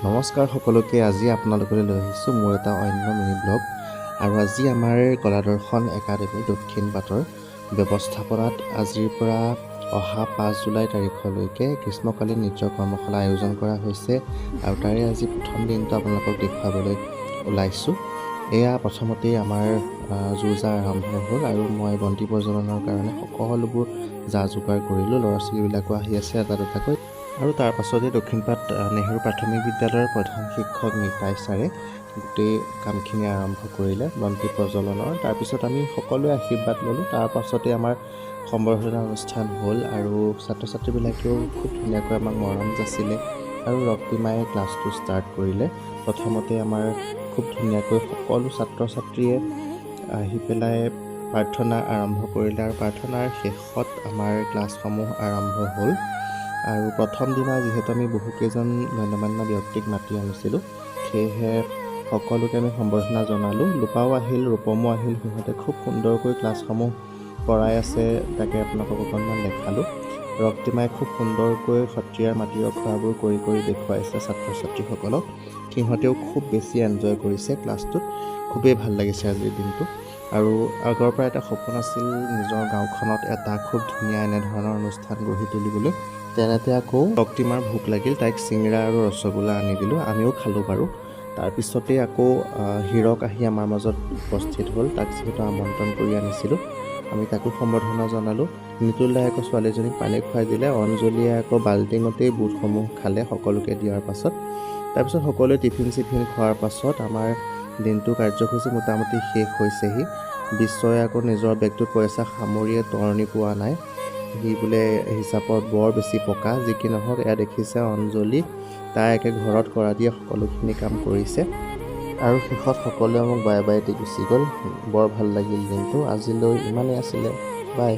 নমস্কাৰ সকলোকে। আজি আপোনালোকলৈ লৈ আহিছোঁ মোৰ এটা অন্য মিনি ব্লগ। আৰু আজি আমাৰ কলা দৰ্শন একাডেমী দক্ষিণ পাটৰ ব্যৱস্থাপনাত আজিৰ পৰা অহা 5 জুলাই তাৰিখলৈকে গ্ৰীষ্মকালীন নৃত্য কৰ্মশালা আয়োজন কৰা হৈছে আৰু তাৰে আজি প্ৰথম দিনটো আপোনালোকক দেখুৱাবলৈ ওলাইছোঁ। এয়া প্ৰথমতেই আমাৰ যো-জা আৰম্ভ হ'ল আৰু মই বন্তি প্ৰজ্বলনৰ কাৰণে সকলোবোৰ যা যোগাৰ কৰিলোঁ। ল'ৰা ছোৱালীবিলাকো আহি আছে এটা দুটাকৈ। আৰু তাৰ পাছতে দক্ষিণপাট নেহেৰু প্ৰাথমিক বিদ্যালয়ৰ প্ৰধান শিক্ষক নিতাই ছাৰে গোটেই কামখিনি আৰম্ভ কৰিলে বন্তি প্ৰজ্বলনৰ। তাৰপিছত আমি সকলোৱে আশীৰ্বাদ ল'লোঁ। তাৰ পাছতে আমাৰ সম্বৰ্ধনা অনুষ্ঠান হ'ল আৰু ছাত্ৰ ছাত্ৰীবিলাকেও খুব ধুনীয়াকৈ আমাক মৰম যাচিলে আৰু ৰক্তিমায়ে ক্লাছটো ষ্টাৰ্ট কৰিলে। প্ৰথমতে আমাৰ খুব ধুনীয়াকৈ সকলো ছাত্ৰ ছাত্ৰীয়ে আহি পেলাই প্ৰাৰ্থনা আৰম্ভ কৰিলে আৰু প্ৰাৰ্থনাৰ শেষত আমাৰ ক্লাছসমূহ আৰম্ভ হ'ল। আৰু প্ৰথম দিনা যিহেতু আমি বহুকেইজন গণ্যমান্য ব্যক্তিক মাতি আনিছিলোঁ, সেয়েহে সকলোকে আমি সম্বৰ্ধনা জনালোঁ। লোপাও আহিল, ৰূপমো আহিল। সিহঁতে খুব সুন্দৰকৈ ক্লাছসমূহ কৰাই আছে, তাকে আপোনালোকক অকণমান দেখালোঁ। ৰক্তিমাই খুব সুন্দৰকৈ সত্ৰীয়াৰ মাটিৰ আখৰাবোৰ কৰি কৰি দেখুৱাইছে ছাত্ৰ ছাত্ৰীসকলক। সিহঁতেও খুব বেছি এনজয় কৰিছে ক্লাছটোত। খুবেই ভাল লাগিছে আজিৰ দিনটো। আৰু আগৰ পৰা এটা সপোন আছিল নিজৰ গাঁওখনত এটা খুব ধুনীয়া এনেধৰণৰ অনুষ্ঠান গঢ়ি তুলিবলৈ। তেনেতে আকৌ ৰক্তিমাৰ ভোক লাগিল। তাইক চিঙৰা আৰু ৰসগোল্লা আনি দিলোঁ, আমিও খালোঁ বাৰু। তাৰপিছতেই আকৌ হীৰক আহি আমাৰ মাজত উপস্থিত হ'ল। তাক যিহেতু আমন্ত্ৰণ কৰি আনিছিলোঁ, আমি তাকো সম্বৰ্ধনা জনালোঁ। নিতুল দাই আকৌ ছোৱালীজনীক পানী খুৱাই দিলে। অঞ্জলিয়ে আকৌ বাল্টিঙতেই বুটসমূহ খালে সকলোকে দিয়াৰ পাছত। তাৰপিছত সকলোৱে টিফিন চিফিন খোৱাৰ পাছত আমাৰ দিনটোৰ কাৰ্যসূচী মোটামুটি শেষ হৈছেহি। বিশ্বই আকৌ নিজৰ বেগটোত পইচা সামৰিয়ে তৰণি পোৱা নাই। সি বোলে হিচাপত বৰ বেছি পকা। যি কি নহওক, এয়া দেখিছে অঞ্জলি, তাই একে ঘৰত কৰা দিয়ে সকলোখিনি কাম কৰিছে। আৰু শেষত সকলোৱে মোক বাই বাই the গুচি গ'ল। বৰ ভাল লাগিল দিনটো। আজিলৈ ইমানেই আছিলে। বাই।